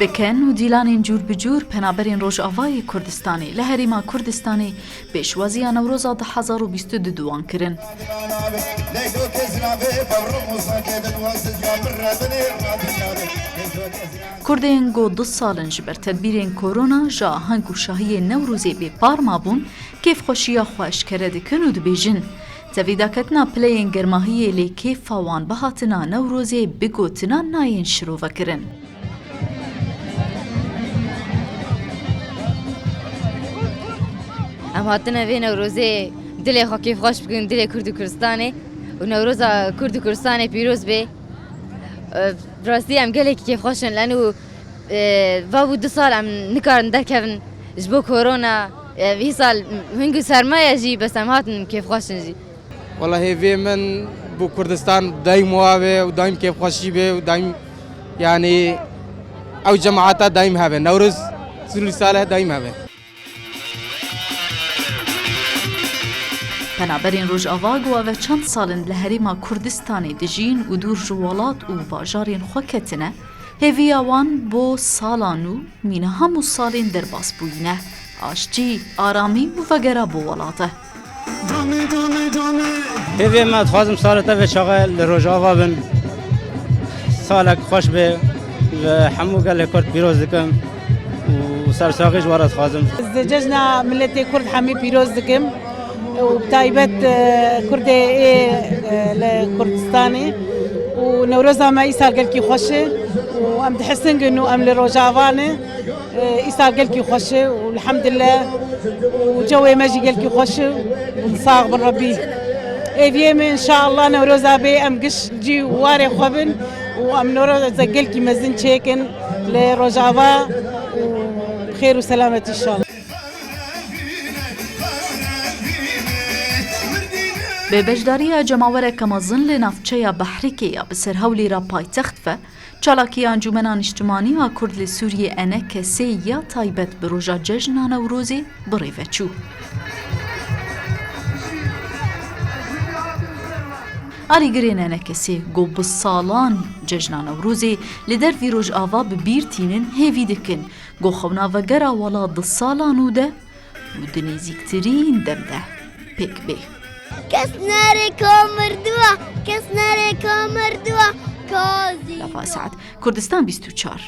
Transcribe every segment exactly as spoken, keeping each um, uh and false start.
Diken û dîlanên cûr bi cûr penaberên Rojavayê Kurdistanê li Herêma Kurdistanê pêşwaziya Newroza du hezar û bîst û du di wan kirin. Kurdên ku du sal in ji ber tedbîrên korona ji aheng û şahiyên Newrozê bêpar mabûn, kêfxweşiya xwe eşkere dikin û dibêjin, tevî daketina pileyên germahiyê lê kêfa wan bihatina Newrozê bi gotinan nayên şirovekirin. Em hatine vê Newrozê dilê xwe kêfxweş bikin, dilê Kurd û Kurdistanê û Newroza Kurd û Kurdistanê pîroz bê. E, bi rastî em gelekî kêfxweş in. Leno, e, va bû du sal em nikarin derkevin ji bo korona. E, vî sal hingî sermaye jî, bes em hatin kêfxweş in jî. Wela hêviyê min bo Kurdistan daîm wa be û daîm kêfxweşî be û daîm, yanî, ew cemaeta daîm hebe. Newroz, Silî Salih daîm hebe. Penaberên Rojava ku eve çend sal in li Herêma Kurdistanê dijîn û dûr ji welat û bajarên xwe ketine, hêviya wan bo sala nû mîna hemû salên derbas bûyî ne, aştî, aramî û vegera bo welat e. Hêviyê me, dixwazim salê te vê çaxê li Rojava bin. Salek xweş be, li hemû gelê Kurd pîroz dikim û sersaxî ji we re dixwazim. Ez cejna miletê Kurd hemî pîroz dikim û bi taybet, e, Kurdê ê, e, li Kurdistanê û Newroza me îsal gelkî xweş e û em dihesingin û em li Rojava ne. E, îsal gelkî xweş e û elhamdülillah û cewê me jî gelkî xweş e û sax bin Rebbî. Hêviyê min, înşallah, Newroza bê em giş cî û warê xwe bin û em Newroza gelkî mezin çêkin li Rojava û bi xêr û selametî, înşallah. Bi beşdariya cemawereke mezin li navçeya Behrikê ya bi ser Hewlêra paytext ve, çalakiya Encûmena Niştimanî ya Kurd li Sûriyê, E N K S, ya taybet bi roja cejna Newrozê bi rê ve çû. Alîgirên E N K S ku bi salan cejna Newrozê li dervî Rojava bi bîr tînin, hêvî dikin ku xewna vegera welat di sala nû de û di nêzîktirîn dem de pêk bê. Kes nere ko mirduwa, kes nere ko mirduwa, ko zî. Lafa Saet, Kurdistan bîst û çar,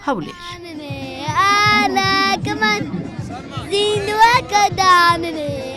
Hewlêr. Ana keman zînduwa ke danine.